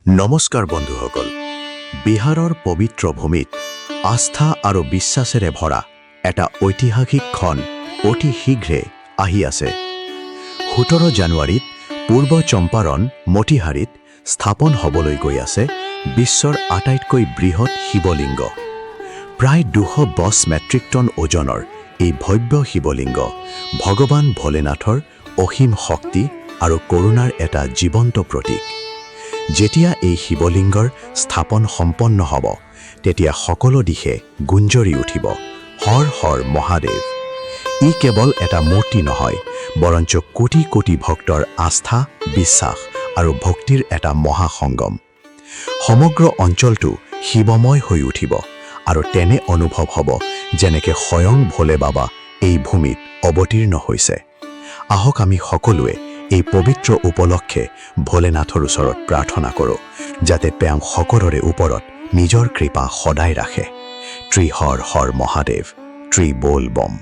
নমস্কাৰ বন্ধুসকল। বিহাৰৰ পবিত্ৰ ভূমিত আস্থা আৰু বিশ্বাসেৰে ভৰা এটা ঐতিহাসিক ক্ষণ অতি শীঘ্ৰে আহি আছে। 17 জানুৱাৰীত পূৰ্ব চম্পাৰণ মতিহাৰীত স্থাপন হ'বলৈ গৈ আছে বিশ্বৰ আটাইতকৈ বৃহৎ শিৱলিংগ। প্ৰায় 210 মেট্ৰিক টন ওজনৰ এই ভব্য শিৱলিংগ ভগৱান ভোলেনাথৰ অসীম শক্তি আৰু কৰুণাৰ এটা জীৱন্ত প্ৰতীক। যেতিয়া এই শিৱলিংগৰ স্থাপন সম্পন্ন হ'ব, তেতিয়া সকলো দিশে গুঞ্জৰি উঠিব "হৰ হৰ মহাদেৱ"। ই কেৱল এটা মূৰ্তি নহয়, বৰঞ্চ কোটি কোটি ভক্তৰ আস্থা, বিশ্বাস আৰু ভক্তিৰ এটা মহাসংগম। সমগ্ৰ অঞ্চলটো শিৱময় হৈ উঠিব আৰু তেনে অনুভৱ হ'ব যেনেকে স্বয়ং ভোলে বাবা এই ভূমিত অৱতীৰ্ণ হৈছে। আহক, আমি সকলোৱে এই পবিত্ৰ উপলক্ষে ভোলেনাথৰ ওচৰত প্ৰাৰ্থনা কৰোঁ, যাতে তেওঁ সকলোৰে ওপৰত নিজৰ কৃপা সদায় ৰাখে। ত্ৰি হৰ হৰ মহাদেৱ, ত্ৰি বল বম।